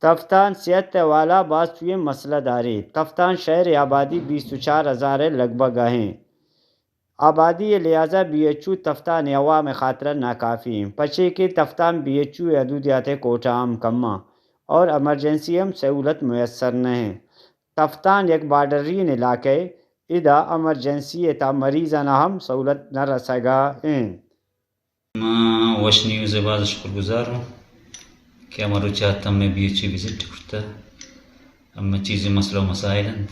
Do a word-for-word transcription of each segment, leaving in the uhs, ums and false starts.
تفتان صحت ءِ حوالہ بھاز چوئیں مسئلہ دارے۔ تفتان شہر ءِ آبادی بیست و چار ہزار ءِ لگ بھگ ءِ ایں۔ آبادی ءِ لحاظ ءَ بی ایچ یو تفتان ءِ عوام ءِ خاطرا ناکافی ایں، پچے کہ تفتان بی ایچ یو ءِ حدودیات ءِ کوٹہ ہم کم آں اور ایمرجنسی ہم سہولت میسر نہ ایں۔ تفتان یک بارڈرین علاقہ ءِ، ادا ایمرجنسی ءِ تھا مریض آناں ہم سہولت نہ رسگا ایں۔ ما وش نیوز ءِ بھاز شکر گزار اوں کہ ہمہ روچ آ تمے بی ایچ یو وزٹ کرتہ، ہمہ چیزیں مسئلہ و مسائل انت۔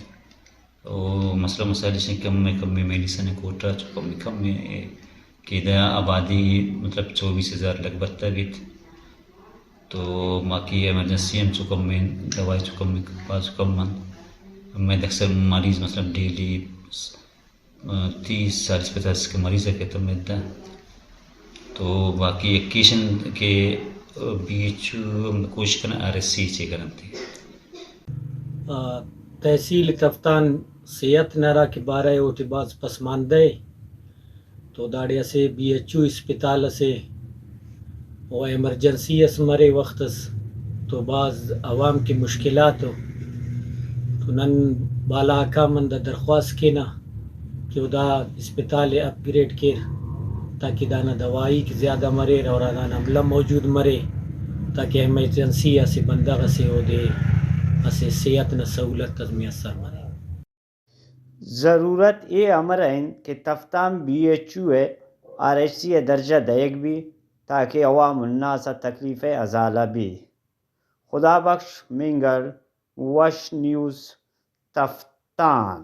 او مسئلہ مسائل اش انت کہ کم کم میڈیسن کوٹہ چو کم کم کہ دا آبادی مطلب چوبیس ہزار لگ بھگ تبیت۔ تو باقی ایمرجنسی ہم چو کم، دوائی چو کم، بھاز کم انت۔ ہمے اکثر مریض مطلب ڈیلی تیس چالیس پچاس کے مریض ءِ کہ تمدہ۔ تو باقی ایکیشن کہ بی ایچ یو ہم کوشش کنا آر ایس سی چے کننتے۔ آ، تحصیل تفتان صحت نا ہرا کہ بارہ ءِ اوٹی بھاز پسماندہ ءِ، تو داڑے اسہ بی ایچ یو اسپتال اسے و ایمرجنسی اس مرے وخت اس، تو بھاز عوام کہ مشکلات ءِ۔ تو نن بالا حکام آن دا درخواست کینہ کہ او دا اسپتال ءِ اپ گریڈ کیر، تاکہ دانا دوائیک زیادہ مریر اور دانا عملہ موجود مرے، تاکہ ایمرجنسی اسہ بندغ اسے اودے اسہ صحت نا سہولت اس میسر مرے۔ ضرورت اے امر ءِ انت کہ تفتان بی ایچ یو ءِ آر ایچ سی ءِ درجہ دئیگ بی، تاکہ عوام الناس آ تکلیف ءِ ازالہ بی۔ خدا بخش مینگر، وش نیوز، تفتان۔